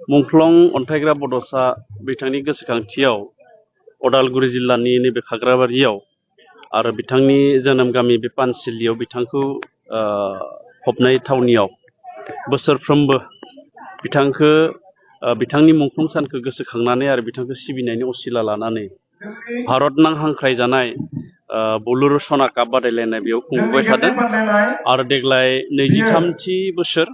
मुंख्लं अन्थाइग्रा बड'सा बिथांनि गोसोखांथियाव उदालगुरि जिल्लानि नैबे खाग्राबारियाव आरो बिथांनि जोनोम गामि बे पानसिलियाव बिथांखौ फबनाय थावनियाव बोसोरफ्रोमबो बिथांखौ बिथांनि मुंख्लं सानखौ गोसोखांनानै आरो बिथांखौ सिबिनायनि असिला लानानै भारतनां हांख्रायजानाय बुलुर सना काप बादायलायनाय बेयाव खुंबोबाय थादों आरो देग्लाय 23थि बोसोर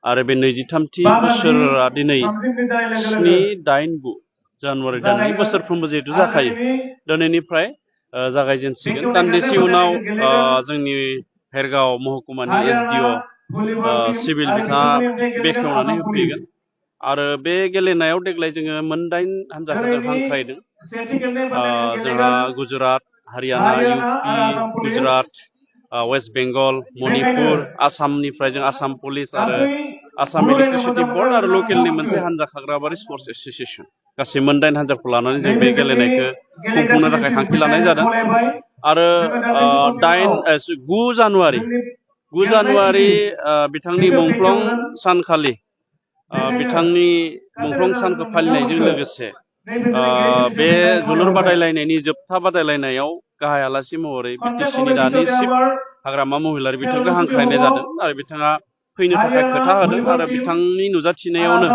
आरो बे 23थि बोसोरा दिनै 7-8-9 जानुवारि दाननि बोसोरफ्रोमबो जिहेतु जाखायो दिनैनिफ्राय जागायजेनसिगोन दान्दिसे उनाव जोंनि भेरगाव महकुमानि एसडिअ सिभिल बिथाङा बेखेवनानै होफैगोन आरो बे गेलेनायाव देग्लाय जोङो मोन 8 हानजाखौ जों हांख्रायदों जोंहा गुजरात हारियाना इउपि गुजरात वेस्ट बेंगल मणिपुर आसामनिफ्राय जों आसाम पुलिस आरो आसाम इलेक्ट्रिसिटि बोर्ड आरो लकेलनि मोनसे हानजा खाग्राबारि स्पर्ट्स एसोसिएशन गासै मोन 8 हानजाखौ लानानै जों बे गेलेनायखौ खुंफुंनो थाखाय थांखि लानाय जादों आरो 9 जानुवारि बिथांनि मुंख्लं सानखालि बिथांनि मुंख्लं सानखौ फालिनायजों लोगोसे बे जोलुर बादायलायनायनि जोबथा बादायलायनायाव गाहाय आलासि महरै बिटिसिनि दानि चिफ हाग्रामा महिलारि बिथांखौ हांख्रायनाय जादों आरो बिथाङा फैनो थाखाय खोथा होदों आरो बिथांनि नुजाथिनायावनो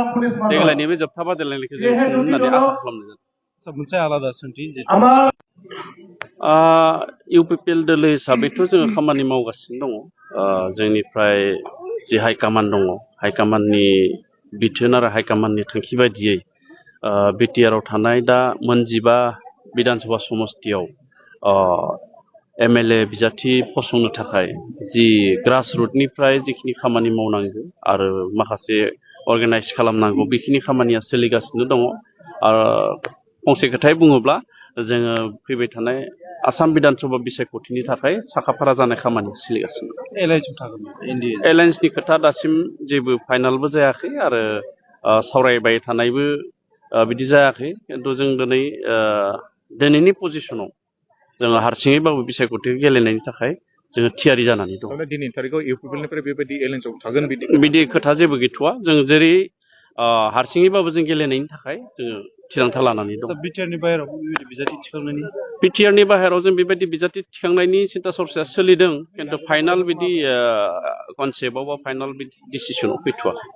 देग्लायनि बे जोबथा बादायलायनायखौ जों खुंगोन होननानै आसा खालामनाय जादों। मोनसे आलादा सोंथि इउपिपिएल दोलो हिसाबैथ' जोङो खामानि मावगासिनो दङ जोंनिफ्राय जि हाइकामान्ड दङ हाइकामान्डनि बिथोन आरो हाइकामान्डनि थांखि बायदियै बिटिआरआव थानाय दा मोन 15 बिधानसभा समस्तियाव एमएलए बिजाथि फसंनो थाखाय जि ग्रासरुटनिफ्राय जिखिनि खामानि मावनांगौ आरो माखासे अर्गानाइज खालामनांगौ बेखिनि खामानिया सोलिगासिनो दङ आरो फंसे खोथायै बुङोब्ला जोङो फैबाय थानाय आसाम बिधानसभा बिसायख'थिनि थाखाय साखाफारा जानाय खामानि सोलिगासिनो एलायन्सनि खोथा दासिम जेबो फाइनालबो जायाखै आरो सावरायबाय थानायबो बिदि जायाखै खिन्थु जों दिनैनि पजिसनाव जोङो हारसिङैबाबो बिसायख'थिखौ गेलेनायनि थाखाय जोङो थियारि जानानै दं। दिनैनि तारिखआव इउपिपिएलनिफ्राय बेबायदि एलायन्सआव थागोन बिदि खोथा जेबो गैथ'वा जों जेरै हारसिङैबाबो जों गेलेनायनि थाखाय जोङो थिरांथा लानानै दं। बिटिआरनि बाहेराव बिजाथि थिखांनायनि बिटिआरनि बाहेराव जों बेबायदि बिजाथि थिखांनायनि सिन्था सरसाया सोलिदों खिन्थु फाइनाल बिदि कनसेप्टआव बा फाइनाल डिसिसनाव फैथ'वाखै।